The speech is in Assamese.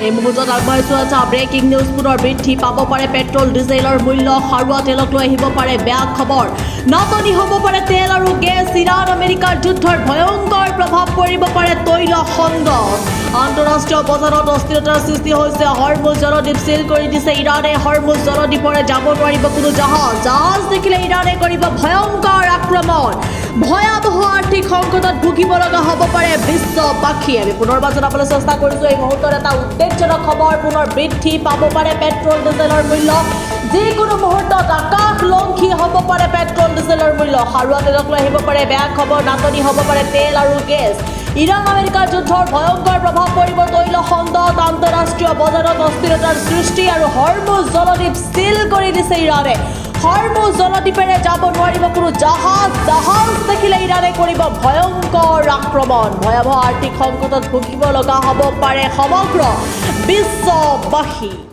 এই মুহূৰ্তত আগবাঢ়িছো এটা ব্ৰেকিং নিউজ। পুনৰ বৃদ্ধি পাব পাৰে পেট্ৰল ডিজেলৰ মূল্য। খাৰুৱা তেলক লৈ আহিব পাৰে বেয়া খবৰ। নাটনি হ'ব পাৰে তেল আৰু গেছ। ইৰাণ আমেৰিকাৰ যুদ্ধৰ ভয়ংকৰ প্ৰভাৱ পৰিব পাৰে তৈল খণ্ডত। আন্তঃৰাষ্ট্ৰীয় বজাৰত অস্থিৰতাৰ সৃষ্টি হৈছে। হৰমুজ জলদ্বীপ চিল কৰি দিছে ইৰাণে। হৰমুজ জলদ্বীপৰে যাব নোৱাৰিব কোনো জাহাজ। জাহাজ দেখিলে ইৰাণে কৰিব ভয়ংকৰ আক্ৰমণ। ভয়াৱহ আৰ্থিক সংকটত ভুগিব লগা হ'ব পাৰে বিশ্ববাসী। আমি পুনৰবাৰ জনাবলৈ চেষ্টা কৰিছোঁ, এই মুহূৰ্তত এটা উদ্বেগজনক খবৰ। পুনৰ বৃদ্ধি পাব পাৰে পেট্ৰল ডিজেলৰ মূল্য। যিকোনো মুহূৰ্তত আকাশলংঘী হ'ব পাৰে পেট্ৰল ডিজেলৰ মূল্য। খাৰুৱা তেলক লৈ আহিব পাৰে বেয়া খবৰ। নাটনি হ'ব পাৰে তেল আৰু গেছ। ইৰাণ আমেৰিকাৰ যুদ্ধৰ ভয়ংকৰ প্ৰভাৱ পৰিব তৈল খণ্ডত। আন্তঃৰাষ্ট্ৰীয় বজাৰত অস্থিৰতাৰ সৃষ্টি আৰু হৰমুজ জলদ্বীপ চিল কৰি দিছে ইৰাণে। হৰমুজ জলদ্বীপেৰে যাব নোৱাৰিব কোনো জাহাজ। জাহাজ দেখিলে ইৰাণে কৰিব ভয়ংকৰ আক্ৰমণ। ভয়াৱহ আৰ্থিক সংকটত ভুগিব লগা হ'ব পাৰে সমগ্ৰ বিশ্ববাসী।